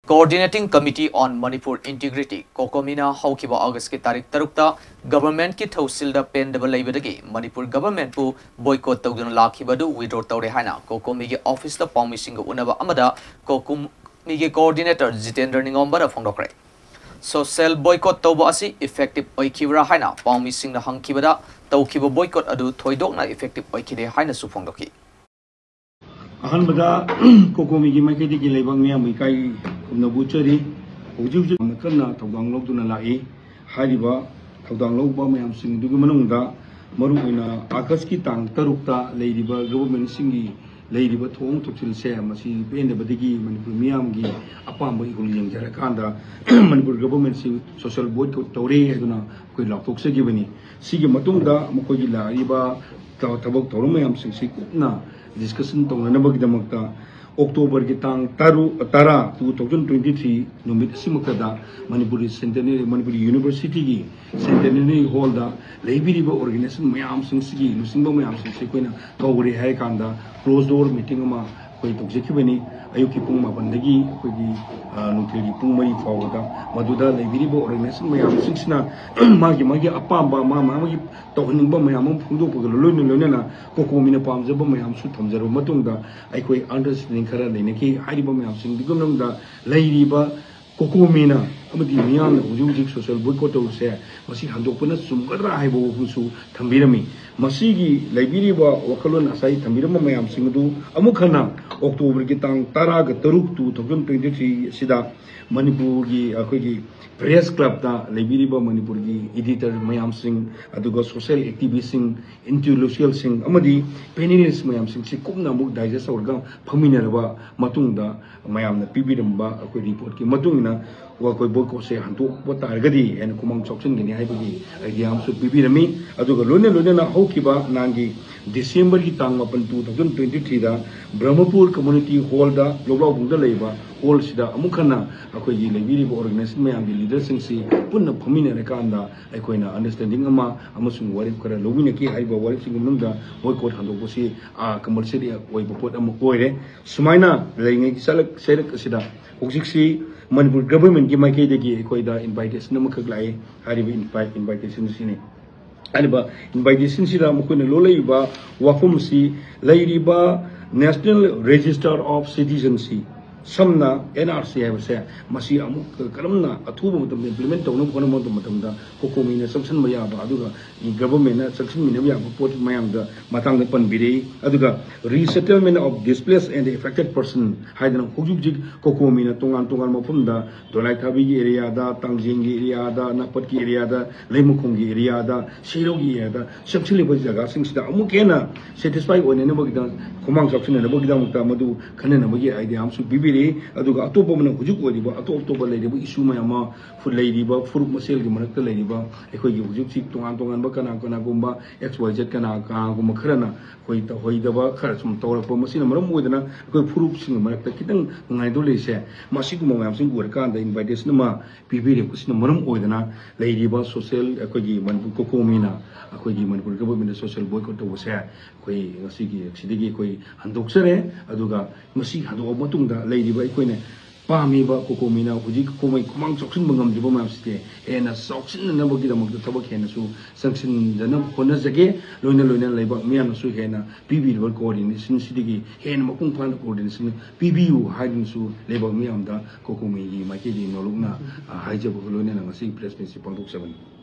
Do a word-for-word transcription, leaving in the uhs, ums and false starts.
Coordinating Committee on Manipur Integrity, ꯀꯣꯀꯣꯃꯤꯅ ꯍꯧꯈꯤꯕ ꯑꯣꯒꯁꯀꯤ ꯇꯥꯔꯤꯛ ꯇꯔꯨꯛꯇ ꯒꯚꯔꯟꯃꯦꯟꯠꯀꯤ ꯊꯧꯁꯤꯜꯗ ꯄꯦꯟꯗꯕ ꯂꯩꯕꯗꯒꯤ ꯃꯅꯤꯄꯨꯔ ꯒꯚꯔꯟꯃꯦꯟꯠꯄꯨ ꯕꯣꯏꯀꯣꯠ ꯇꯧꯗꯨꯅ ꯂꯥꯛꯈꯤꯕ ꯑꯗꯨ ꯋꯤꯗ꯭ꯔꯣ ꯇꯧꯔꯦ ꯍꯥꯏꯅ ꯀꯣꯀꯣꯃꯤꯒꯤ ꯑꯣꯐꯤꯁꯇ ꯄꯥꯎꯃꯤꯁꯤꯡꯒ ꯎꯅꯕ ꯑꯃꯗ ꯀꯣꯀꯣꯃꯤꯒꯤ ꯀꯣꯑꯣꯔꯗꯤꯅꯦꯇꯔ ꯖꯤꯇꯦꯟꯗ꯭ꯔ ꯅꯤꯉꯣꯝꯕꯅ ꯐꯣꯡꯗꯣꯛꯈ꯭ꯔꯦ꯫ ꯁꯣꯁꯦꯜ ꯕꯣꯏꯀꯣꯠ ꯇꯧꯕ ꯑꯁꯤ ꯏꯐꯦꯛꯇꯤꯚ ꯑꯣꯏꯈꯤꯕ꯭ꯔꯥ ꯍꯥꯏꯅ ꯄꯥꯎꯃꯤꯁꯤꯡꯅ ꯍꯪꯈꯤꯕꯗ, ꯇꯧꯈꯤꯕ ꯕꯣꯏꯀꯣꯠ ꯑꯗꯨ ꯊꯣꯏꯗꯣꯛꯅ ꯏꯐꯦꯛꯇꯤꯚ ꯑꯣꯏꯈꯤꯗꯦ ꯍꯥꯏꯅꯁꯨ ꯐꯣꯡꯗꯣꯛꯈꯤ꯫ ꯑꯍꯥꯟꯕꯗ ꯀꯣꯀꯣꯃꯤꯒꯤ ꯃꯥꯏꯀꯩꯗꯒꯤ ꯂꯩꯕꯥꯛ ꯃꯤꯌꯥꯝ ꯏꯀꯥꯏ ꯈꯨꯝꯅꯕ ꯎꯠꯆꯔꯤ꯫ ꯍꯧꯖꯤꯛ ꯍꯧꯖꯤꯛ ꯌꯥꯝꯅ ꯀꯟꯅ ꯊꯧꯗꯥꯡ ꯂꯧꯗꯨꯅ ꯂꯥꯛꯏ꯫ ꯍꯥꯏꯔꯤꯕ ꯊꯧꯗꯥꯡ ꯂꯧꯕ ꯃꯌꯥꯝꯁꯤꯡ ꯑꯗꯨꯒꯤ ꯃꯅꯨꯡꯗ ꯃꯔꯨꯑꯣꯏꯅ ꯑꯥꯒꯁꯀꯤ ꯇꯥꯡ ꯇꯔꯨꯛꯇ ꯂꯩꯔꯤꯕ ꯒꯚꯔꯟꯃꯦꯟꯠꯁꯤꯡꯒꯤ ꯂꯩꯔꯤꯕ ꯊꯧꯑꯣꯡ ꯊꯧꯁꯤꯜꯁꯦ, ꯃꯁꯤ ꯄꯦꯟꯗꯕꯗꯒꯤ ꯃꯅꯤꯄꯨꯔ ꯃꯤꯌꯥꯝꯒꯤ ꯑꯄꯥꯝꯕ ꯏꯍꯨꯜ ꯌꯦꯡꯖꯔꯀꯥꯟꯗ ꯃꯅꯤꯄꯨꯔ ꯒꯚꯔꯟꯃꯦꯟꯠꯁꯤ ꯁꯣꯁꯦꯜ ꯕꯣꯏꯀꯣꯠ ꯇꯧꯔꯦ ꯍꯥꯏꯗꯨꯅ ꯑꯩꯈꯣꯏ ꯂꯥꯎꯊꯣꯛꯆꯈꯤꯕꯅꯤ꯫ ꯁꯤꯒꯤ ꯃꯇꯨꯡꯗ ꯃꯈꯣꯏꯒꯤ ꯂꯥꯛꯂꯤꯕ ꯊ-, ꯊꯕꯛ ꯊꯧꯔꯝ ꯃꯌꯥꯝꯁꯤꯡꯁꯤ ꯀꯨꯞꯅ ꯗꯤꯁꯀꯁꯟ ꯇꯧꯅꯅꯕꯒꯤꯗꯃꯛꯇ ꯑꯣꯛꯇꯣꯕꯔꯒꯤ ꯇꯥꯡ ꯇꯔꯨꯛ, ꯇꯔꯥ, two thousand twenty three ꯅꯨꯃꯤꯠ ꯑꯁꯤꯃꯛꯇꯗ ꯃꯅꯤꯄꯨꯔꯤ ꯁꯦꯟꯇꯦꯅꯔꯤ, ꯃꯅꯤꯄꯨꯔꯤ ꯌꯨꯅꯤꯚꯔꯁꯤꯇꯤꯒꯤ ꯁꯦꯟꯇꯦꯅꯔꯤ ꯍꯣꯜꯗ ꯂꯩꯕꯤꯔꯤꯕ ꯑꯣꯔꯒꯅꯥꯏꯖꯦꯁꯟ ꯃꯌꯥꯝꯁꯤꯡꯁꯤꯒꯤ, ꯂꯨꯆꯤꯡꯕ ꯃꯌꯥꯝꯁꯤꯡꯁꯤ ꯑꯩꯈꯣꯏꯅ ꯀꯧꯔꯦ ꯍꯥꯏ ꯀꯥꯟꯗ ꯀ꯭ꯂꯣꯖ ꯗꯣꯔ ꯃꯤꯇꯤꯡ ꯑꯃ ꯑꯩꯈꯣꯏ ꯇꯧꯖꯈꯤꯕꯅꯤ꯫ ꯑꯌꯨꯛꯀꯤ ꯄꯨꯡ ꯃꯥꯄꯟꯗꯒꯤ ꯑꯩꯈꯣꯏꯒꯤ, ꯑ, ꯅꯨꯡꯊꯤꯜꯒꯤ ꯄꯨꯡ ꯃꯔꯤ ꯐꯥꯎꯕꯗ꯫ ꯃꯗꯨꯗ ꯂꯩꯕꯤꯔꯤꯕ ꯑꯣꯔꯒꯅꯥꯏꯖꯦꯁꯟ ꯃꯌꯥꯝꯁꯤꯡꯁꯤꯅ ꯃꯥꯒꯤ ꯃꯥꯒꯤ ꯑꯄꯥꯝꯕ, ꯃꯥ ꯃꯥꯒꯤ ꯇꯧꯍꯟꯅꯤꯡꯕ ꯃꯌꯥꯝ ꯑꯃ ꯐꯣꯡꯗꯣꯛꯄꯒ ꯂꯣꯏꯅ ꯂꯣꯏꯅꯅ ꯀꯣꯀꯣꯃꯤꯅ ꯄꯥꯝꯖꯕ ꯃꯌꯥꯝꯁꯨ ꯊꯝꯖꯔꯕ ꯃꯇꯨꯡꯗ ꯑꯩꯈꯣꯏ ꯑꯟꯗꯔꯁ꯭ꯇꯦꯟꯗꯤꯡ ꯈꯔ ꯂꯩꯅꯈꯤ꯫ ꯍꯥꯏꯔꯤꯕ ꯃꯌꯥꯝꯁꯤꯡꯗꯨꯒꯤ ꯃꯅꯨꯡꯗ ꯂꯩꯔꯤꯕ ꯀꯣꯀꯣꯃꯤꯅ ꯑꯃꯗꯤ ꯃꯤꯌꯥꯝꯅ ꯍꯧꯖꯤꯛ ꯍꯧꯖꯤꯛ ꯁꯣꯁꯦꯜ ꯕꯣꯏꯀꯣꯠ ꯇꯧꯔꯤꯁꯦ, ꯃꯁꯤ ꯍꯟꯗꯣꯛꯄꯅ ꯆꯨꯝꯒꯗ꯭ꯔꯥ ꯍꯥꯏꯕ ꯋꯥꯐꯝꯁꯨ ꯊꯝꯕꯤꯔꯝꯃꯤ꯫ ꯃꯁꯤꯒꯤ ꯂꯩꯕꯤꯔꯤꯕ ꯋꯥꯈꯜꯂꯣꯟ ꯉꯁꯥꯏ ꯊꯝꯕꯤꯔꯝꯕ ꯃꯌꯥꯝꯁꯤꯡ ꯑꯗꯨ ꯑꯃꯨꯛ ꯍꯟꯅ ꯑꯣꯛꯇꯣꯕꯔꯒꯤ ꯇꯥꯡ ꯇꯔꯥꯒ ꯇꯔꯨꯛ, two thousand twenty three ꯑꯁꯤꯗ ꯃꯅꯤꯄꯨꯔꯒꯤ ꯑꯩꯈꯣꯏꯒꯤ ꯄ꯭ꯔꯦꯁ ꯀ꯭ꯂꯕꯇ ꯂꯩꯕꯤꯔꯤꯕ ꯃꯅꯤꯄꯨꯔꯒꯤ ꯏꯗꯤꯇꯔ ꯃꯌꯥꯝꯁꯤꯡ, ꯑꯗꯨꯒ ꯁꯣꯁꯦꯜ ꯑꯦꯛꯇꯤꯚꯤꯁꯁꯤꯡ, ꯏꯟꯇꯦꯂꯦꯛꯆꯨꯋꯦꯜꯁꯤꯡ ꯑꯃꯗꯤ ꯄꯦꯅꯦꯂꯤꯁ꯭ꯠ ꯃꯌꯥꯝꯁꯤꯡꯁꯤ ꯀꯨꯞꯅ ꯑꯃꯨꯛ ꯗꯥꯏꯖꯦꯁ ꯇꯧꯔꯒ ꯐꯝꯃꯤꯟꯅꯔꯕ ꯃꯇꯨꯡꯗ ꯃꯌꯥꯝꯅ ꯄꯤꯕꯤꯔꯝꯕ ꯑꯩꯈꯣꯏ ꯔꯤꯄꯣꯔꯠꯀꯤ ꯃꯇꯨꯡ ꯏꯟꯅ ꯑꯩꯈꯣꯏ ꯕꯣꯏꯀꯣꯠꯁꯦ ꯍꯟꯗꯣꯛꯄ ꯇꯥꯔꯒꯗꯤ ꯍꯦꯟꯅ ꯈꯨꯃꯥꯡ ꯆꯥꯎꯁꯤꯟꯒꯅꯤ ꯍꯥꯏꯕꯒꯤ ꯑꯥꯏꯗꯤꯌꯥ ꯑꯃꯁꯨ ꯄꯤꯕꯤꯔꯝꯃꯤ꯫ ꯑꯗꯨꯒ ꯂꯣꯏꯅ ꯂꯣꯏꯅꯅ ꯍꯧꯈꯤꯕ ꯅꯍꯥꯟꯒꯤ ꯗꯤꯁꯦꯝꯕꯔꯒꯤ ꯇꯥꯡ ꯃꯥꯄꯟ, two thousand twenty threeꯗ Brahmapur community ꯍꯣꯜꯗ, ꯂꯣꯛꯂꯥꯎꯕꯨꯡꯗ ꯂꯩꯕ ꯍꯣꯜꯁꯤꯗ ꯑꯃꯨꯛ ꯍꯟꯅ ꯑꯩꯈꯣꯏꯒꯤ ꯂꯩꯕꯤꯔꯤꯕ ꯑꯣꯔꯒꯅꯥꯏꯖꯦꯁꯟ ꯃꯌꯥꯝꯒꯤ ꯂꯤꯗꯔꯁꯤꯡꯁꯤ ꯄꯨꯟꯅ ꯐꯝꯃꯤꯟꯅꯔꯀꯥꯟꯗ ꯑꯩꯈꯣꯏꯅ ꯑꯟꯗꯔꯁ꯭ꯇꯦꯟꯗꯤꯡ ꯑꯃ ꯑꯃꯁꯨꯡ ꯋꯥꯔꯦꯞ ꯈꯔ ꯂꯧꯃꯤꯟꯅꯈꯤ꯫ ꯍꯥꯏꯔꯤꯕ ꯋꯥꯔꯦꯞꯁꯤꯡꯒꯤ ꯃꯅꯨꯡꯗ ꯕꯣꯏꯀꯣꯠ ꯍꯟꯗꯣꯛꯄꯁꯤ, ꯑ, ꯀꯝꯄꯜꯁꯔꯤ ꯑꯣꯏꯕ ꯄꯣꯠ ꯑꯃ ꯑꯣꯏꯔꯦ꯫ ꯁꯨꯃꯥꯏꯅ ꯂꯩꯔꯤꯉꯩꯒꯤ ꯆꯂꯛ ꯆꯩꯔꯛ ꯑꯁꯤꯗ ꯍꯧꯖꯤꯛꯁꯤ ꯃꯅꯤꯄꯨꯔ ꯒꯚꯔꯟꯃꯦꯟꯠꯀꯤ ꯃꯥꯏꯀꯩꯗꯒꯤ ꯑꯩꯈꯣꯏꯗ ꯏꯟꯚꯥꯏꯇꯦꯁꯟ ꯑꯃꯈꯛ ꯂꯥꯛꯏ꯫ ꯍꯥꯏꯔꯤꯕ ꯏꯟꯚꯥꯏ-, ꯏꯟꯚꯥꯏꯇꯦꯁꯟꯁꯤꯅꯤ꯫ ꯍꯥꯏꯔꯤꯕ ꯏꯟꯚꯥꯏꯇꯦꯁꯟꯁꯤꯗ ꯃꯈꯣꯏꯅ ꯂꯣꯜꯂꯛꯏꯕ ꯋꯥꯐꯝꯁꯤ ꯂꯩꯔꯤꯕ National Register of Citizenship, ꯁꯝꯅ ꯑꯦꯟ ꯑꯥꯔ ꯁꯤ ꯍꯥꯏꯕꯁꯦ, ꯃꯁꯤ ꯑꯃꯨꯛ ꯀꯔꯝꯅ ꯑꯊꯨꯕ ꯃꯇꯝꯗ ꯏꯝꯄ꯭ꯂꯤꯃꯦꯟꯠ ꯇꯧꯅꯕ ꯍꯣꯠꯅꯕ ꯃꯇꯝꯗ ꯀꯣꯀꯣꯃꯤꯅ ꯆꯪꯁꯤꯟꯕ ꯌꯥꯕ, ꯑꯗꯨꯒ ꯒꯚꯔꯟꯃꯦꯟꯠꯅ ꯆꯪꯁꯤꯟꯃꯤꯟꯅꯕ ꯌꯥꯕ ꯄꯣꯠ ꯃꯌꯥꯝꯗ ꯃꯇꯥꯡꯗ ꯄꯟꯕꯤꯔꯛꯏ꯫ ꯑꯗꯨꯒ Resettlement of Displaced and Affected Person ꯍꯥꯏꯗꯅ ꯍꯧꯖꯤꯛ ꯍꯧꯖꯤꯛ ꯀꯣꯀꯣꯃꯤꯅ ꯇꯣꯉꯥꯟ ꯇꯣꯉꯥꯟꯕ ꯃꯐꯝꯗ, ꯗꯣꯂꯥꯏꯊꯥꯕꯤꯒꯤ ꯑꯦꯔꯤꯌꯥꯗ, ꯇꯥꯡꯖꯦꯡꯒꯤ ꯑꯦꯔꯤꯌꯥꯗ, ꯅꯥꯄꯠꯀꯤ ꯑꯦꯔꯤꯌꯥꯗ, ꯂꯩꯃꯈꯣꯡꯒꯤ ꯑꯦꯔꯤꯌꯥꯗ, ꯁꯦꯔꯧꯒꯤ ꯑꯦꯔꯤꯌꯥꯗ ꯆꯪꯁꯤꯜꯂꯤꯕ ꯖꯒꯥꯁꯤꯡꯁꯤꯗ ꯑꯃꯨꯛꯀ ꯍꯦꯟꯅ ꯁꯦꯇꯤꯁꯐꯥꯏ ꯑꯣꯏꯅꯅꯕꯒꯤꯗꯃꯛ, ꯈꯨꯃꯥꯡ ꯆꯥꯎꯁꯤꯟꯅꯅꯕꯒꯤꯗꯃꯛꯇ ꯃꯗꯨ ꯈꯟꯅꯅꯕꯒꯤ ꯑꯥꯏꯗꯤꯌꯥ ꯑꯃꯁꯨ ꯄꯤꯕꯤꯔꯤ꯫ ꯑꯗꯨꯒ ꯑꯇꯣꯞꯄ ꯑꯃꯅ ꯍꯧꯖꯤꯛ ꯑꯣꯏꯔꯤꯕ ꯑꯇꯣꯞ ꯑꯇꯣꯞꯄ ꯂꯩꯔꯤꯕ ꯏꯁꯨ ꯃꯌꯥꯝ ꯑꯃ, ꯐꯨ-, ꯂꯩꯔꯤꯕ ꯐꯨꯔꯨꯞ ꯃꯁꯦꯜꯒꯤ ꯃꯔꯛꯇ ꯂꯩꯔꯤꯕ ꯑꯩꯈꯣꯏꯒꯤ ꯍꯧꯖꯤꯛ ꯍꯧꯖꯤꯛ ꯇꯣꯉꯥꯟ ꯇꯣꯉꯥꯟꯕ ꯀꯅꯥ ꯀꯅꯥꯒꯨꯝꯕ ꯑꯦꯛꯁ ꯋꯥꯏ ꯖꯦꯠ ꯀꯅꯥ ꯀꯅꯥꯒꯨꯝꯕ ꯈꯔꯅ ꯑꯩꯈꯣꯏ ꯇꯧꯍꯩꯗꯕ ꯈꯔ ꯁꯨꯝ ꯇꯧꯔꯛꯄ, ꯃꯁꯤꯅ ꯃꯔꯝ ꯑꯣꯏꯗꯅ ꯑꯩꯈꯣꯏ ꯐꯨꯔꯨꯞꯁꯤꯡꯒꯤ ꯃꯔꯛꯇ ꯈꯤꯇꯪ ꯅꯨꯡꯉꯥꯏꯗꯧ ꯂꯩꯔꯤꯁꯦ꯫ ꯃꯁꯤꯒꯨꯝꯕ ꯃꯌꯥꯝꯁꯤ ꯎꯔꯀꯥꯟꯗ ꯏꯟꯚꯥꯏꯇꯦꯁꯟ ꯑꯃ ꯄꯤꯕꯤꯔꯛꯄꯁꯤꯅ ꯃꯔꯝ ꯑꯣꯏꯗꯅ ꯂꯩꯔꯤꯕ ꯁꯣꯁꯦꯜ, ꯑꯩꯈꯣꯏꯒꯤ ꯃꯅꯤꯄꯨꯔ ꯀꯣꯀꯣꯃꯤꯅ ꯑꯩꯈꯣꯏꯒꯤ ꯃꯅꯤꯄꯨꯔ ꯒꯚꯔꯟꯃꯦꯟꯠꯇ ꯁꯣꯁꯦꯜ ꯕꯣꯏꯀꯣꯠ ꯇꯧꯕꯁꯦ ꯑꯩꯈꯣꯏ ꯉꯁꯤꯒꯤ ꯁꯤꯗꯒꯤ ꯑꯩꯈꯣꯏ ꯍꯟꯗꯣꯛꯆꯔꯦ꯫ ꯑꯗꯨꯒ ꯃꯁꯤ ꯍꯟꯗꯣꯛꯑꯕ ꯃꯇꯨꯡꯗ ꯂꯩꯔꯤꯕ ꯑꯩꯈꯣꯏꯅ ꯄꯥꯝꯃꯤꯕ ꯀꯣꯀꯣꯃꯤꯅ ꯍꯧꯖꯤꯛ ꯈꯨꯃꯩ ꯈꯨꯃꯥꯡ ꯆꯥꯎꯁꯤꯟꯕ ꯉꯝꯗ꯭ꯔꯤꯕ ꯃꯌꯥꯝꯁꯤꯗꯤ ꯍꯦꯟꯅ ꯆꯥꯎꯁꯤꯟꯅꯅꯕꯒꯤꯗꯃꯛꯇ ꯊꯕꯛ ꯍꯦꯟꯅꯁꯨ ꯆꯪꯁꯤꯟꯖꯅꯕ ꯍꯣꯠꯅꯖꯒꯦ꯫ ꯂꯣꯏꯅ ꯂꯣꯏꯅꯅ ꯂꯩꯕꯥꯛ ꯃꯤꯌꯥꯝꯅꯁꯨ ꯍꯦꯟꯅ ꯄꯤꯕꯤꯔꯤꯕ ꯀꯣꯑꯣꯔꯗꯤꯅꯦꯁꯟꯁꯤꯗꯒꯤ ꯍꯦꯟꯅ ꯃꯄꯨꯡ ꯐꯥꯅ ꯀꯣꯑꯣꯔꯗꯤꯅꯦꯁꯟ ꯄꯤꯕꯤꯌꯨ ꯍꯥꯏꯗꯨꯅꯁꯨ ꯂꯩꯕꯥꯛ ꯃꯤꯌꯥꯝꯗ ꯀꯣꯀꯣꯃꯤꯒꯤ ꯃꯥꯏꯀꯩꯗꯒꯤ ꯅꯣꯂꯨꯛꯅ, ꯑ, ꯍꯥꯏꯖꯕꯒ ꯂꯣꯏꯅꯅ ꯉꯁꯤꯒꯤ ꯄ꯭ꯔꯦꯁ ꯃꯤꯠꯁꯤ ꯄꯥꯡꯊꯣꯛꯆꯕꯅꯤ꯫